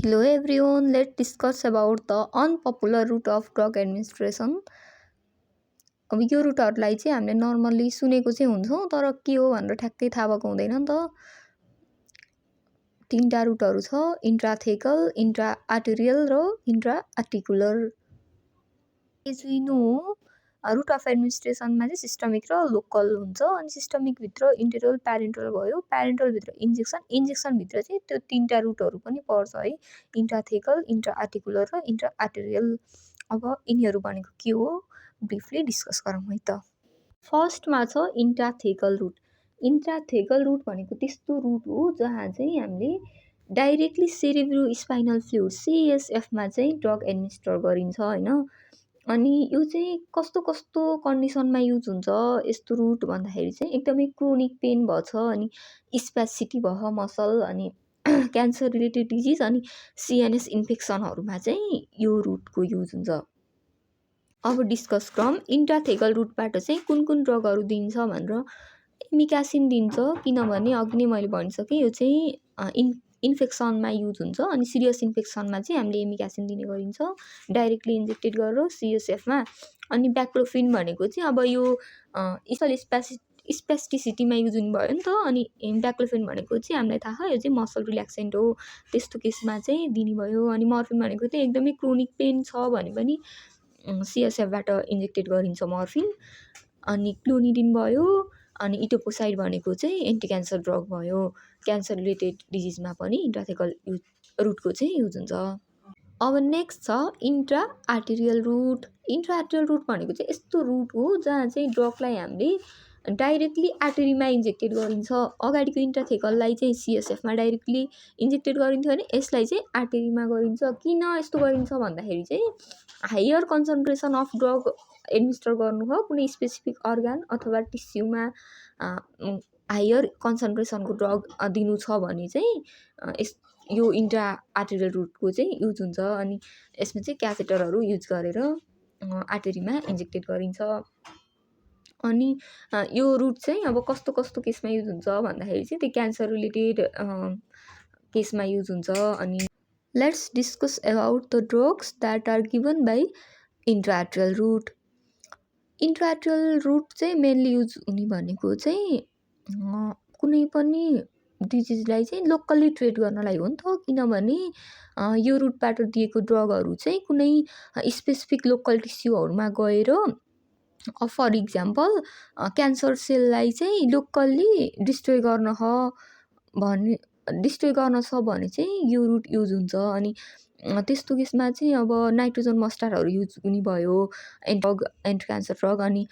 Hello everyone, let's discuss about the unpopular route of drug administration. अब यो रुटहरूलाई चाहिँ हामीले नर्मल्ली सुनेको चाहिँ हुन्छौँ, तर के हो भनेर ठ्याक्कै थाहा भएको हुँदैन नि त। तीनटा रुटहरू छ, इन्ट्राथेकल, इन्ट्रा आर्टेरियल र intra articular. As we know route of एडमिनिस्ट्रेसनमा चाहिँ सिस्टमिक र लोकल हुन्छ। अनि सिस्टमिकभित्र इन्टेरल प्यारेन्टल भयो, प्यारेन्टलभित्र इन्जेक्सनभित्र चाहिँ त्यो तीनटा रुटहरू पनि पर्छ है, इन्ट्राथेकल, इन्ट्रा आर्टिकुलर र इन्ट्रा आर्टेरियल। अब यिनीहरू भनेको के हो ब्रिफली डिस्कस गरौँ है त। फर्स्टमा छ इन्ट्राथेकल रुट। इन्ट्राथेकल रुट भनेको त्यस्तो रुट हो जहाँ चाहिँ हामीले डाइरेक्टली सेरेब्रो स्पाइनल फ्लुइड CSFमा चाहिँ ड्रग एडमिनिस्टर गरिन्छ होइन। अनि यो चाहिँ कस्तो कस्तो कन्डिसनमा युज हुन्छ यस्तो रुट भन्दाखेरि चाहिँ एकदमै क्रोनिक पेन भएछ, अनि स्पेसिटी भयो मसल, अनि क्यान्सर रिलेटेड डिजिज, अनि CNS इन्फेक्सनहरूमा चाहिँ यो रुटको युज हुन्छ। अब डिस्कस गरौँ इन्ट्राथेकल रुटबाट चाहिँ कुन कुन ड्रगहरू दिन्छ भनेर। एमिकासिन दिन्छ, किनभने अघि नै मैले भनिसकेँ यो चाहिँ इन्फेक्सनमा युज हुन्छ। अनि सिरियस इन्फेक्सनमा चाहिँ हामीले एमिकासिन दिने गरिन्छ डाइरेक्टली इन्जेक्टेड गरेर CSFमा। अनि ब्याक्लोफिन भनेको चाहिँ अब यो स्पेस्टिसिटीमा युज हुने भयो नि त। अनि ब्याक्लोफिन भनेको चाहिँ हामीलाई थाहा यो चाहिँ मसल रिल्याक्सेन्ट हो, त्यस्तो केसमा चाहिँ दिने भयो। अनि मर्फिन भनेको चाहिँ एकदमै क्रोनिक पेन छ भने पनि CSFबाट इन्जेक्टेड गरिन्छ मर्फिन। अनि क्लोनिडिन भयो, अनि इटोपोसाइड भनेको चाहिँ एन्टी क्यान्सर ड्रग भयो, क्यान्सर रिलेटेड डिजिजमा पनि इन्ट्राथेकल रुटको चाहिँ युज हुन्छ। अब नेक्स्ट छ intra arterial route. Intra arterial route भनेको चाहिँ यस्तो रुट हो जहाँ चाहिँ ड्रगलाई हामीले डाइरेक्टली आर्टेरीमा इन्जेक्टेड गरिन्छ। अगाडिको इन्ट्राथेकललाई चाहिँ CSFमा डाइरेक्टली इन्जेक्टेड गरिन्थ्यो भने यसलाई चाहिँ आर्टेरीमा गरिन्छ। किन यस्तो गरिन्छ भन्दाखेरि चाहिँ higher concentration of drug administer गर्नु हो कुनै स्पेसिफिक अर्गान अथवा टिस्युमा हायर कन्सन्ट्रेसनको ड्रग दिनु छ भने चाहिँ यो इन्ट्रा आर्टेरियल रुटको चाहिँ युज हुन्छ। अनि यसमा चाहिँ क्याथेटरहरू युज गरेर आर्टेरीमा इन्जेक्टेड गरिन्छ। अनि यो रुट चाहिँ अब कस्तो कस्तो केसमा युज हुन्छ भन्दाखेरि चाहिँ त्यो क्यान्सर रिलेटेड केसमा युज हुन्छ। अनि let's discuss about the drugs that are given by intra-arterial route. Intra-arterial route चाहिँ मेनली युज हुने भनेको चाहिँ कुनै पनि डिजिजलाई चाहिँ लोकल्ली ट्रिट गर्नलाई हो नि त। किनभने यो रुटबाट दिएको ड्रगहरू चाहिँ कुनै स्पेसिफिक लोकल टिस्युहरूमा गएर फर इक्जाम्पल क्यान्सर सेललाई चाहिँ लोकल्ली डिस्ट्रोय गर्न छ भने चाहिँ यो रुट युज हुन्छ। अनि त्यस्तो केसमा चाहिँ अब नाइट्रोजन मस्टारहरू युज हुने भयो, एन्टी क्यान्सर ड्रग। अनि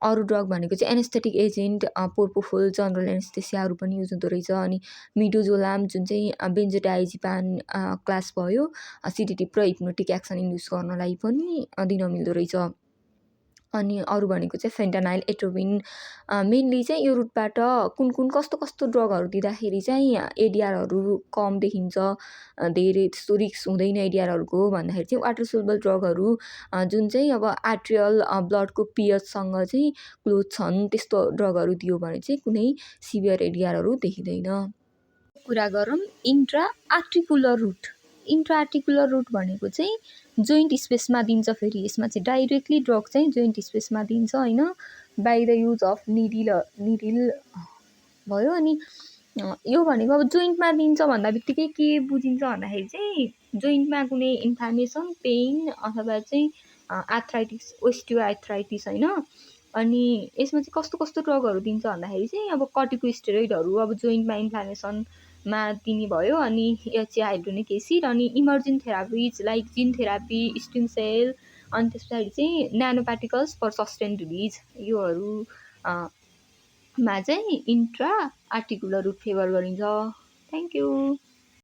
अरू ड्रग भनेको चाहिँ एनेस्थेटिक एजेन्ट पोर्पोफोल, जनरल एनेस्थेसियाहरू पनि युज हुँदो रहेछ। अनि मिडोजोलाम जुन चाहिँ बेन्जोडाइजिपान क्लास भयो, सिडेटिभ र हिप्नोटिक एक्सन इन्ड्युस गर्नलाई पनि दिन मिल्दो रहेछ। अनि अरू भनेको चाहिँ फेन्टानाइल, एट्रोबिन। मेनली चाहिँ यो रुटबाट कुन कुन कस्तो कस्तो ड्रगहरू दिँदाखेरि चाहिँ ADRहरू कम देखिन्छ, धेरै त्यस्तो रिस्क हुँदैन ADRहरूको भन्दाखेरि चाहिँ वाटर सोल्युबल ड्रगहरू जुन चाहिँ अब आर्ट्रियल ब्लडको पिएचसँग चाहिँ क्लोज छन् त्यस्तो ड्रगहरू दियो भने चाहिँ कुनै सिभियर ADRहरू देखिँदैन। कुरा गरौँ intra articular route. Intra articular route भनेको चाहिँ जोइन्ट स्पेसमा दिन्छ। फेरि यसमा चाहिँ डाइरेक्टली ड्रग चाहिँ जोइन्ट स्पेसमा दिन्छ होइन, by the use of needle भयो। अनि यो भनेको अब जोइन्टमा दिन्छ भन्दा बित्तिकै के बुझिन्छ भन्दाखेरि चाहिँ जोइन्टमा कुनै इन्फ्लामेसन, पेन अथवा चाहिँ आर्थराइटिस, ओस्टियोआर्थराइटिस होइन। अनि यसमा चाहिँ कस्तो कस्तो ड्रगहरू दिन्छ भन्दाखेरि चाहिँ अब कर्टिकोस्टेरोइडहरू अब जोइन्टमा इन्फ्लामेसनमा दिने भयो। अनि HA हाइड्रोनिक एसिड, अनि इमर्जिङ थेरापिज लाइक जिन थेरापी, स्टिम सेल, अनि त्यस पछाडि चाहिँ न्यानो पार्टिकल्स फर सस्टेन रिलिज, योहरू मा चाहिँ इन्ट्रा आर्टिकुलर रुट फेभर गरिन्छ। Thank you.